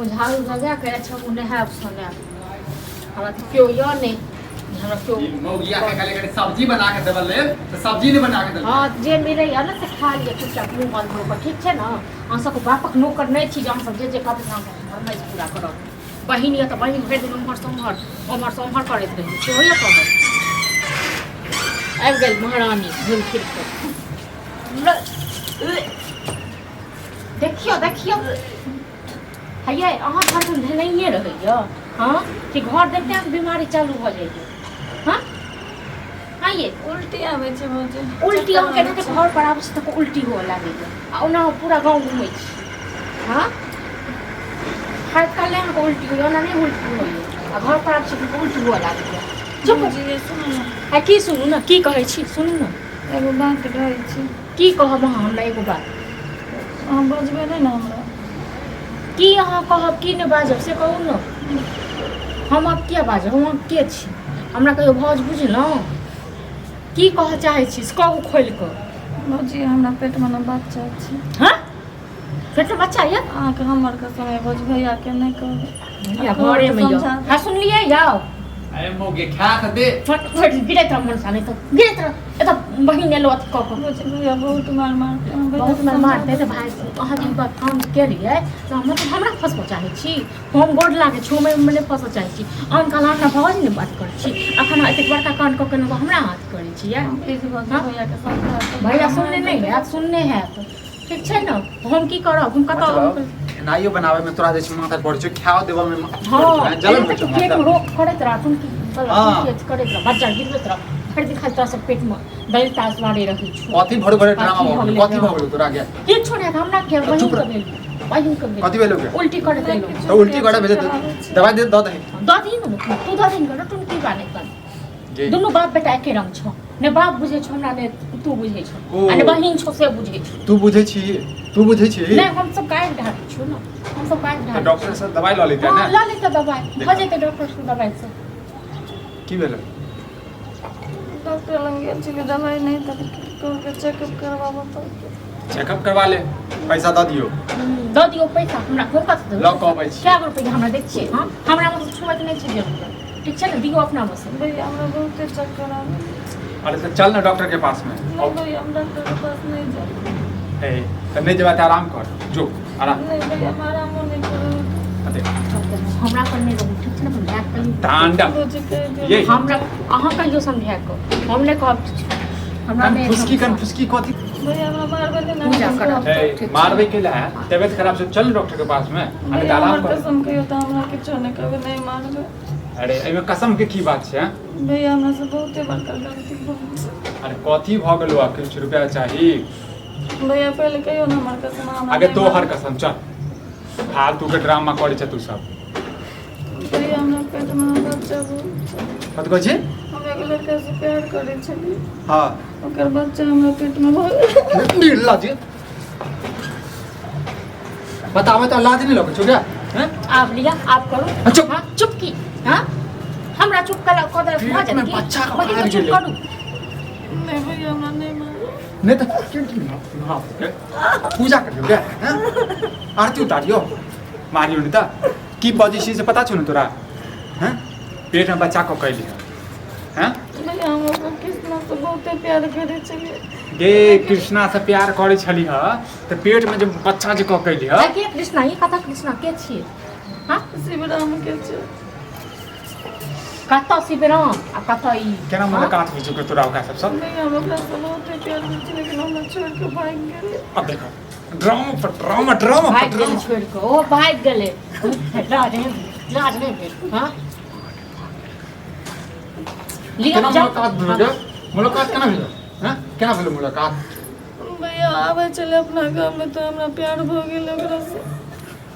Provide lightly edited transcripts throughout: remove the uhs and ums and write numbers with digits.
झाड़ू लगा के अच्छा हम नहायब सोनायब। हमरा तऽ केओ यऽ नहि जे हमरा केओ ई मौगिया के कहले कनी सब्जी बना के देबल लेल तऽ सब्जी नहि बना के देलकै। हँ, जे मिलैया ने से खा लिअ चुपचाप मुँह बंद भऽ कऽ, ठीक छै ने? अहाँ सबके बापक नौकर नहि छी जे अहाँ सब जे जे कहबै से अहाँ सब फरमाइश पूरा करब। बहिन यऽ तऽ बहिन भरि दिन ओम्हरसँ ओम्हर ओम्हरसँ ओम्हर करैत रहै से होइए कहब। आबि गेल महारानी घुमि फिर कऽ। देखियौ देखियौ हैये, अहाँ हरदम धेनैये रहैया। हँ कि घर देखते अहाँके बीमारी चालू भऽ जाइए? हँ हँ ये। उल्टी आबै छै भौजी। उल्टी अहाँके एनाहिते घर पर आबै छै तऽ उल्टी हुअ लागैए आ ओना हम पूरा गाँव घुमै छी। हँ, खाइत काल नहि अहाँके उल्टी होइए, ओना नहि उल्टी होइए आ घर पर आबै छी तऽ उल्टी हुअ लागैए। चुप। भौजी ये, सुनू ने। आ की सुनू ने, की कहै छी सुनू ने। एगो बात कहै छी। की कहब अहाँ हमरा एगो बात? अहाँ बजबै नहि ने हमरा? की अहाँ कहब, की नहि बाजब से कहू ने। हम आब किया बाजब? हम अहाँ के छी? हमरा कहियो भौज बुझलहुँ? की कहऽ चाहै छी से कहू खोलि कऽ। भौजी, हमरा पेटमे ने बच्चा छै। हँ, पेटमे बच्चा यऽ? अहाँके हमर कसम यऽ भौजी, भैयाके नहि कहबै। भैया घरेमे यऽ। हँ, सुनलियै यौ? अरे मौगे, खा तऽ दे। फट फट गिरैत रह मनसा, नहि तऽ गिरैत रह। एतऽ बहिन एलो अथी कऽ कऽ। भौजी, भैया बहुत मार मारते हैं। भैया बहुत मार मारते तऽ भाय, अहाँ जे ई बात काम केलियै तऽ मतलब हमरा फँसबऽ चाहै छी? हम गोड़ लागै छी, हम एहिमे नहि फँसऽ चाहै छी। आन काल अहाँ भौज नहि बात करै छी, अखन एतेक बड़का कान कऽ केलहुँ तऽ हमरा हाथ करै छियै? प्लीज भौजी। हाँ? भैयाके समझा दियौ। भैया सुनने नहि हैत, सुनने हैत, ठीक छै ने? हम की करब? हम कतऽ मतलब खेनाइयो बनाबै में तोरा जे छै माथा पड़ै छै, खाओ देबऽ में हँ जलन होइ छै। पेट में रोक करैत रह तुम की हाँ। करैत रह, बच्चा गिरबैत रह, भरि दिन खाली तोरा सब पेट में दलि तास मारे रहै छौ। कथी भरे भरे ड्रामा कथी भऽ भऽ गेलै? गेलै? कथी भऽ गेलै तोरा गे? किछो नहि, हमरा के तऽ बहिन चुप के रह। भेल, बहिन के भेल। कथी भेलौ गे? उल्टी करैत एलौ। तऽ उल्टी करे भेजे दवाइ दे दऽ दही। दऽ दही ने, तू दऽ दही ने, तुम की बात कर। गे दुनू बाप बेटा एके रंग छौ, ने बाप बुझै छौ हमरा, ने तू बुझै छौ ओ। आ ने बहिन छौ से बुझै छौ। तू बुझै छी? तू बुझै छी? नहि, हम सब गाय ढारै छियौ ने, हम सब गाय तऽ ढारै। डॉक्टर से दवाइ लऽ लेतै हँ ने? लऽ लेतै दवाइ, भऽ जेतै डॉक्टर से दवाइ से। की भेलै? डॉक्टर लग गेल छलियै, दवाइ नहि देलकै, कहलकै चेकअप करबाबऽ पड़तै। चेकअप करवा ले, पैसा दऽ दियौ। दऽ दियौ पैसा हमरा, हम कतऽ देबै? लऽ कऽ अबै छी। कए गो रुपैआ हमरा दै छियै? हँ, हमरा मतलब छुअत नहि छै जरूरत, ठीक छै ने? दियौ अपना बस। भैया, हमरा बहुते चक्कर आबै। अरे तऽ चल ने डॉक्टर के पास में। नहीं भैया, हम डॉक्टर के पास नहीं जाए। ए तऽ नहि जेबा तऽ आराम कर, जो आराम। नहीं भैया, हम आरामो नहीं करब। अरे हमरा पर नहि रहू, ठीक छै ने? अपन भाय कहियौ। तांडव भौजी, कहि दियौ। ये। हमरा अहाँ कहियौ समझा कऽ, हम नहि कहब किछु। हमरा कन नहि फुसकी, कन फुसकी कथी? भैया, हमरा मारबै नहि ने? पूजा करब। ए ठीक छै। मारबै के ला? तबियत खराब छै, चल डॉक्टर के पास में आ नहीं तऽ भैया, आराम हमर कर। कसम कहियौ तऽ हमरा किछो नहि कहबै, नहि मारबै। अरे एहिमे कसम के की बात छै, हँ? भैया, हमरा से बहुते बड़का गलती भऽ गेल। अरे कथी भऽ गेलो? आ किछु रुपया चाही? भैया, पहिले कहियौ ने हमर कसम, हमरा आगे नहि तोहर मारबै। कसम, चल। फालतू के ड्रामा करै छै तू सब। भैया, हमरा पेटमे बच्चा बहुत छै। कथी कहै छी? हम एगो लड़का से प्यार करै छलियै। हँ। ओकर बच्चा हमरा पेटमे भऽ गेल। निर्लज, बताबै तऽ लाज नहि लगै छौ क्या, हैं? आब लिअ, आब करू। आ, चुप। हाँ, चुप की? हाँ, हमरा चुप करा कऽ देलक भऽ पेटमे जायत की? बच्चा के बहिन आबि के चुप गेलै। करू। नहि भैया, हमरा नहि मारू। नहि तऽ क्यों की हाँ पूजा करियौ क्या, हैं? आरती उतारियौ, मारियौ नहि तऽ की बजै छी से पता छौ ने तोरा? हैं, पेटमे बच्चा कऽ कैली हैं? भैया, हम ओकर कृष्णा से बहुते प्यार करै छलियै। गे, कृष्णा से प्यार करै छली ह तऽ पेटमे जे बच्चा जे कऽ कैली ह? के कृष्णा? ई कतऽ कृष्णा के छियै? हाँ? शिवराम के छै। कतऽ शिवराम आ कतऽ ई? केना हाँ? मुलाकात होइ छै तोरा ओकरा सबसँ? भैया, हम ओकरा से बहुते प्यार करै छलियै, लेकिन हमरा छोड़ि कऽ भागि गेलै। अब देखो, ड्रामा पर ड्रामा, ड्रामा पर भागि गेलै ड्रामा। छोड़ि कऽ, ओ भागि गेलै। लाज नहि, लाज नहि भेल? हाँ, लिअ। केना जाउ। मुलाकात भेल गे? मुलाकात केना भेल, हैं? केना भेल मुलाकात? भैया, आबै छलै अपना गाममे तऽ हमरा प्यार भऽ गेल ओकरासँ।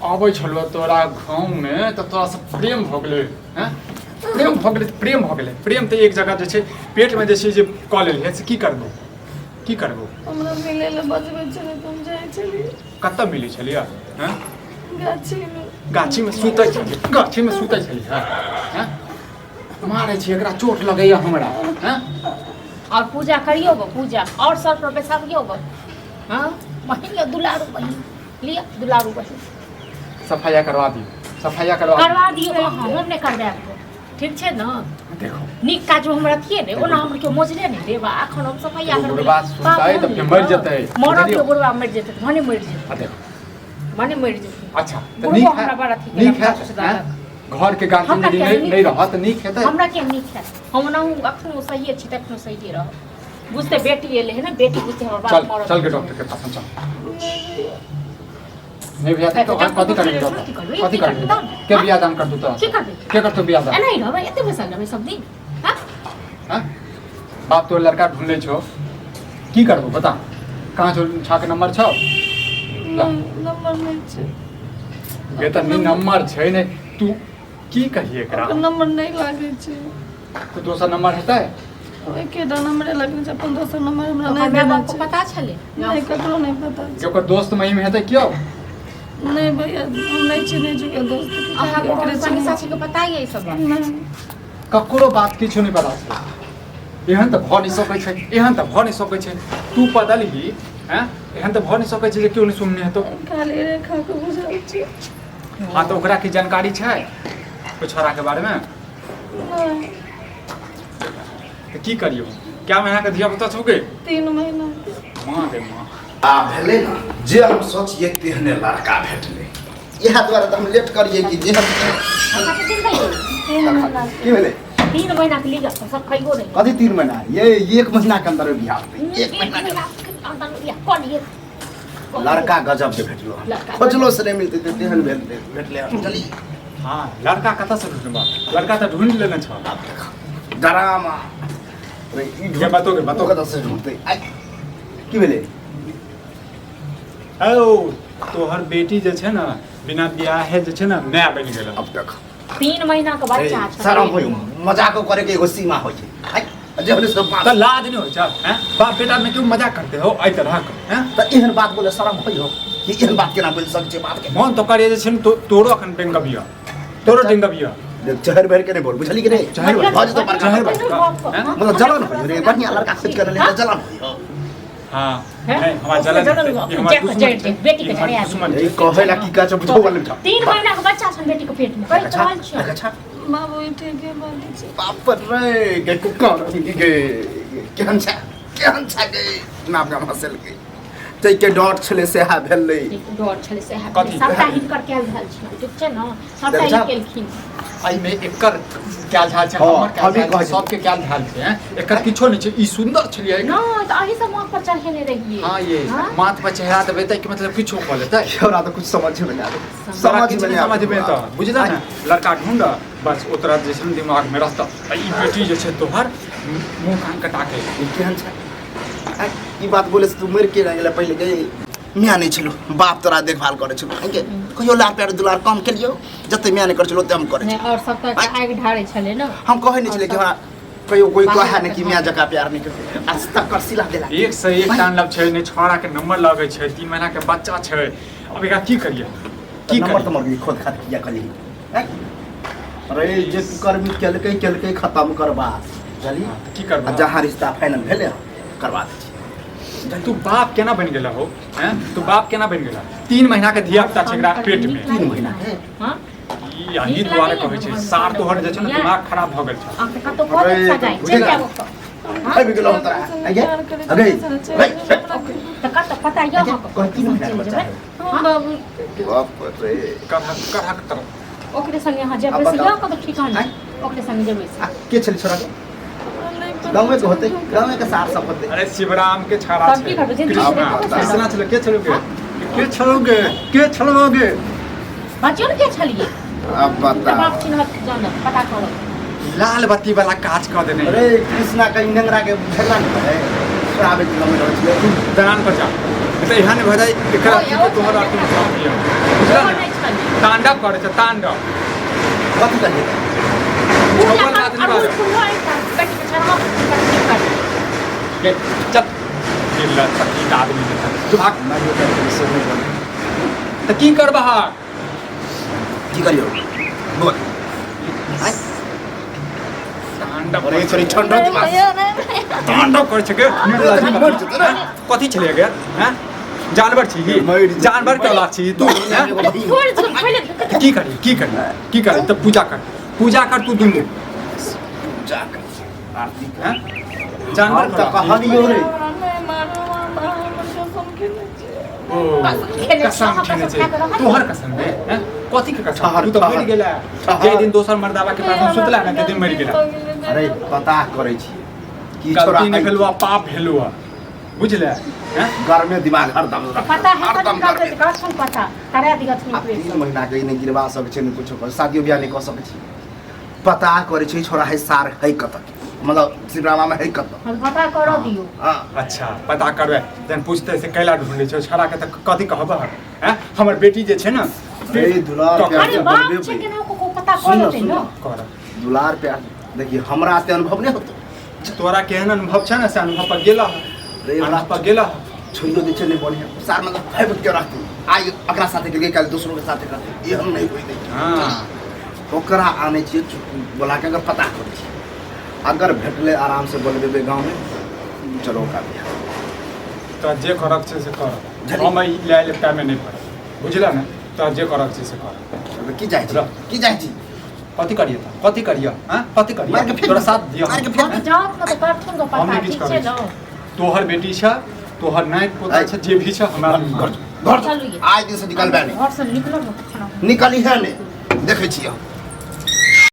अबै छलो तोरा गाँवमे तऽ तोरासँ प्रेम भऽ गेलै, हैं? प्रेम भऽ गेलै तऽ प्रेम भऽ गेलै। प्रेम तऽ एक जगह जे छै पेटमे जे छै जे कऽ लेलियै से की करबो, की करबो? हमरा मिलै लए बजबै छलै तऽ हम जाइ छलियै। कतऽ मिलै छलियै, हैं? गाछीमे। गाछीमे सुतै छलियै? गाछीमे सुतै छलियै, हैं? मारै छी एकरा, चोट लगैया हमरा, हैं? और पूजा करियौ गो पूजा, और सर पर बैसाबियौ गो। हाँ बहिन, यौ दुलारू बहिन, लिअ दुलारू बहिन। सफाया करवा दियौ, सफाया करवा दियौ। करवा दियौ अहाँ, हम नहि करबायब। ठीक छै ने? देखो नीक काज हमर अथिए नहि, ओना हमर केओ मोजरे नहि देब। आ एखन हम सफाइया करबै, बुढ़बा सुनतै तऽ फेर मरि जेतै। मरत बुझलियौ? बुढ़बा मरि जेतै, भने मरि जेतै। आ देखो, भने मरि जेतै। अच्छा तऽ बुढ़बो नीक हमरा बड़ है, अथी नीक केलक, है, सुधारक। हैं? घर के गार्जियन हमरा यदि किया नहीं नीक नहीं रहत तऽ नीक हेतै? हमरा किया नीक हैत? हम ओनाहु अखनो सहिए छी, तखनो सहिए रहब। बुझते बेटी एलै है ने, बेटी बुझते हमर बाप चल मरत। चल के डॉक्टर के पास हम चल। नहीं भैया, तो डॉक्टर कथी करबी? की डॉक्टर करबै? कथी की करबी? करबै? के बियाह दान कर दू तोरा? की करबै? के करतौ बियाह दान? एना ही रहबै, एते बैसल रहबै सब दिन? हाँ? हाँ? बाप तोर लड़का ढूंढले छो, की करबो बता? कहाँ छौ? छा के नंबर छौ? नहि, नंबर नहि छै। गे तऽ नहीं नंबर छै नहि, तू की कहिए एकरा? ओकर नंबर नहि लागै छै। तो दोसर नंबर हेतै? एकेटा नंबरे लगने छै, अपन दोसर नंबर हमरा ओकर नहि माय देने बाप के छै। पता छलै? नहि, ककरो नहि पता जे छै। ओकर दोस्त महिम हेतै क्यों? नहि भैया, हम नहि चिन्है छी ओकर दोस्त के। अहाँके ओकरे संगी चिन्है साथी के पता ये ई सब बात? छी। नहि। ककरो बात किछु नहि पता छै। एहन तऽ भऽ नहि सकै छै, एहन तऽ भऽ नहि सकै छै। तू बदलही हैं, एहन तऽ भऽ नहि सकै छै जे केओ नहि सुनने हेतौ। खाली रेखा के बुझल छै। हाँ, तऽ ओकरा की जानकारी छै ओहि छोड़ाके बारेमे? नहि। तऽ की करियौ? क्या महीना के धिया पुता छौ गे? 3 महीना के। माँ गे माँ। आ भेलै ने जे हम सोचिए तेहने लड़का भेटलै, इएह दुआरे तऽ हम लेट करिए कि जे हम कते दिन भेलै? 3 महीना के। की भेलै? 3 महीना के लीगा सब खइबो नहीं। कथी 3 महीना? ये 1 महीना के अंदर बियाह होतै। 1 महीना के अंदर बियाह कऽ लिए। लड़का गजब के भेटलो, लड़का खोजलो से नहि मिलतै तऽ तेहन भेटलै हन। चली। हाँ, लड़का कतऽ से ढूंढबा? लड़का तऽ ढूंढ लेने छौ। आब देख डरामा रे ई ये बतो गे, बतो। कतऽ से ढूंढतै? आइ की भेलै? औ तोहर बेटी जे छै ने बिना बियाहे जे छै ने माय बनि गेल। अब देख 3 महीना के बच्चा छै। शरम होय, मजाको करे के एगो सीमा होइ छै। आइ जे होले सब बात तऽ लाज नहि होइ छै हैं? बाप बेटा में क्यों मजाक करते हो एहि तरहक हैं? तऽ एहन बात बोले शरम होइ हो कि एहन बात केना बोलि सकै छै बाप के? मन तो करिए जे छै ने तोरो अखन डेंगबिया, तोरो डेंगबिया। देख चहर भरि के नहि बोल, बुझली कि नहि? चहर भरि। भऽ जेतौ बड़का। चहर भरि। हैं? मतलब जलन होइ रे, बढ़िया लड़का खोजि के ले जलन होइ हो। हाँ, हैं? नहीं, हमार उसको जलन जलन हेतै। हुआ, ई हमर जाके दुश्मन जड़ि छै। दे, बेटी के ई हमर जड़िया दे। दुश्मन ई छै। कहै ला की कहै छै बुझो वाला छै। 3 महीना के बच्चा छन बेटी के पेट में, कहि देखा रहल छा, छियौ। देखा छा। बाबू ई ठीके बाजै छै। बाप रे गे कुकर गे केहन छै, केहन छै गे नाम गाम हँसेलकै ताहिके डर छलै सएह भेलै। डर छलै सएह। कथी? सबटा हिनकर कयल भेल छै, ठीक छै ने? सबटा देखा? ई केलखिन। एहिमे एकर कयल झाल छै, हाँ, हमर कयल हमही झाल छै, कहै छी। सबके कयल झाल छै, हैं? एकर किछो नहि छै। ई सुन्दर छलियै। नहि तऽ अही सब माथ पर चढ़ेने रहियै। हाँ, ये हाँ? माथ पर चढ़ा देबै तऽ मतलब किछो कऽ लेतै। हमरा तऽ कुछ समझ में नहि आबै, तोरा समझ किछु में नहि नहि समझ में आबै। तऽ बुझल ने, लड़का ढूंढ बस ओ तोरा जे छै ने दिमाग में रहतौ। आ ई बेटी जे छै तोहर मुँह कान कटा के ई केहन छै? आँय, ई बात बोले से तू मरि के रहि गेलै। पहिले गे माय नहि छलौ, बाप तोरा देखभाल करै छलौ। आँय गे, कहियो लाड़ प्यार दुलार कम केलियौ? जते माय नहि करै छलौ ओते हम करै नहि छलौ। और सब तऽ आगि ढारै छलै ने। हम कहै नहि छलै कि हमरा कहियो कोई कहे नहि कि माय जकाँ प्यार नहि करै। आ तकर सिला देला एक से एक तांडव छै। नहि छौड़ा के नंबर लगै छै, 3 महीना के बच्चा छै। अब एकरा की करियै? की नंबर करियै? तमर के खोद खाद किया कली? आँय? अरे जे तू कर्मी केलकै केलकै खत्म करबा बुझली? हाँ, तऽ की करबै? आ जहाँ रिश्ता फाइनल भेलै करवा दै छी। तू बाप केना बनि गेला हो? हैं? तू बाप केना बनि गेला? 3 महीना के धिया पुता छै एकरा पेट में। 3 महीना के? हाँ? ई अही दुआरे कहै छै सार तोहर जे छै ने दिमाग खराब भऽ गेल छै। अहाँके कतौ कऽ देत सगाइ, चलि जायब ओतऽ। आबि गेलौ तोरा। आइ गे, अगे, तऽ कतऽ पता यऽ अहाँके? कहै 3 महीना के बच्चा है। हाँ बाबू। बाप रे। करहक करहक तरफ ओकरे संगे अहाँ जेबै आ से बताउ। यऽ कतौ ठिकाना? आँय? ओकरे संगे जेबै से। आ के छलै छोड़ा के? गाँवे के होतै, गाँवे के सार सब होतै। अरे शिवराम के छाड़ा तब छै। की करबै? जिंदगी कृष्णा में कतौ कृष्णा छलै। के छलौ गे? के छलौ गे? के छलौ गे? बच्चो ने के छलियै? अब तऽ बता। बाप चिन्हत जानत पता करत। लाल बत्ती वाला काज कऽ देने। अरे कृष्णा के नेंगरा के झगड़ा नहि भेलै? छोड़ाबै के गाँवमे रहै छलै। तू दलान पर जा, तऽ एहन भऽ जाइ एकरा ओ, अथी के तोहर अथी में काम दिअ। बुझल ओहो ने? नहि छलै। तांडव करै छै तांडव। कथी करियै? छौपल बात नहि अड़हुल बाजऽ। फूल होइ तऽ बेटी के चढ़ाउ, की करबै? गे, चल मिलत सखी आदमी के तू भाग। मारियो करके से नहि बनै। तऽ की करबह? की करियौ बोल? आँय? तांडव अरे छोरी ठंडा दिमाग भैया नहि तांडव करै छै गे। मरि जेतै ने। कथी छलै गे? हैं? जानवर छी मरि जेतै। जानवर के औलाद छी तू हैं? छोड़ छोड़ पहिले तऽ की करी की करी की करी तऽ पूजा कर पूजा कर तू दुनू पूजा कर आरती कर हैं? जानवर हम के तऽ औलाद छी। कहलियौ रे हमरा नहि मारू मामा हमर कसम खेने छियै ओ, कसम खेने कसम छी, खेने कसम छै खा कऽ रहल। तोहर कसम रे हैं? कथी के कसम ठहर, तू तऽ मरि ठहर। गेला ठहर। जे दिन दोसर मर्दाबा के पास हम सुतला ना ते दिन मरि गेला अरे पता करै छियै की छोरा गलती नहि भेलुआ पाप भेलुआ बुझले हैं? गर्मे दिमाग हरदम रख पता है हरदम कथी गर्मे करते करथुन पता करा दिहथुन आ 3 महीना के नहि गिरवा सकै छै नहि कुछो कर शादियो बियाह नहि कऽ सकै छी पता करै छै छोरा है सार है कतऽ के मतलब शिवरामा में है कतऽ हम पता करऽ दियौ हाँ अच्छा पता करबै जहन पूछतै से कैला ढूंढै छै छोड़ा के तऽ कथी कहबह हैं हमर बेटी जे छै ने ए, दुलार कऽ- प्यार अरे से बाप बोलबे छै भाई। केना को पता कऽ सुन न, लेतै सुन ने न। कर दुलार प्यार देखिए हमरा से अनुभव नहि होतो तोरा केहन अनुभव छै ने से अनुभव पर गेला रे अनुभव पर गेला छोड़ियो दै छै नहि बढ़िया सार मतलब फाइव के रहतै आइ एकरा साथे गेलियै काल्हि दोसरो के साथे करतै एहन नहि होइ दै छै हाँ ओकरा आनै छियै बोला के अगर पता करै छियै अगर भेटलै आराम से बोलबेबै गाँवमे चलो ओकरा बियाह तोरा जे करक छै से कर झली। हम ई लए लेपटामे नहि पड़ब बुझल ने तोरा जे करक छै से कर तऽ की जाइ छी रह। की जाइ छी कथी करियै तऽ कथी करियै हँ कथी मारि करियै के फेंक तोरा साथ दिअ मारि के फेंक हम जात ने तऽ करथुन गो हम पता नहि किछु ठीक छै करै ने छी तोहर बेटी छ तोहर नाति पोता छ जे भी छ हमरा घर घर चलू ये। आइ दिन से निकलबै नहि घर से निकलब ने तखन हम निकली है नहि देखै छियै हम।